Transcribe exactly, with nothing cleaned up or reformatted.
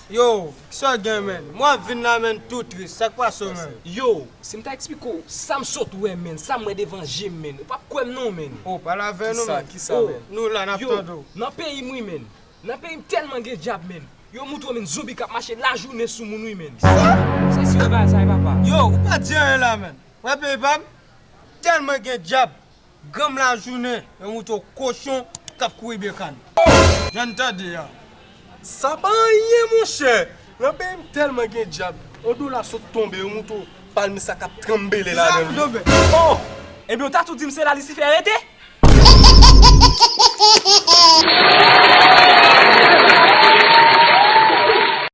Yo, kisa w gen, menn? Mwen ap vin la, menn, tou tris. Sa k pase w, menn? Yo, si m ta eksplike w sa m sot wè, menn, sa m wè devan je m, menn, ou p ap kwè m non, menn. O, pale avè nou, Kisa, menn. kisa, O, menn? Nou la, n ap Yo, tande w. Nan peyi m, wi, menn. Nan peyi m tèlman gen dyab, menn. Yo moutre w, menn, zonbi k ap mache lajounen sou moun, wi, menn. Sa? Se si yo bagay sa, wi, papa. Yo, ou pa di anyen la, menn. Wè peyi pa m, tèlman gen dyab. Granm lajounen, yo moutre w kochon k ap kouri bekàn. Jan n tande a. Sa pa anyen, monchè. Nan peyi m tèlman gen dyab. On dola sot tonbe, yo moutre w palmis sa k ap tranbele ladan l. Sa tonbe. Oh! Ebyen, ou ta tou di m se la Lisifè rete?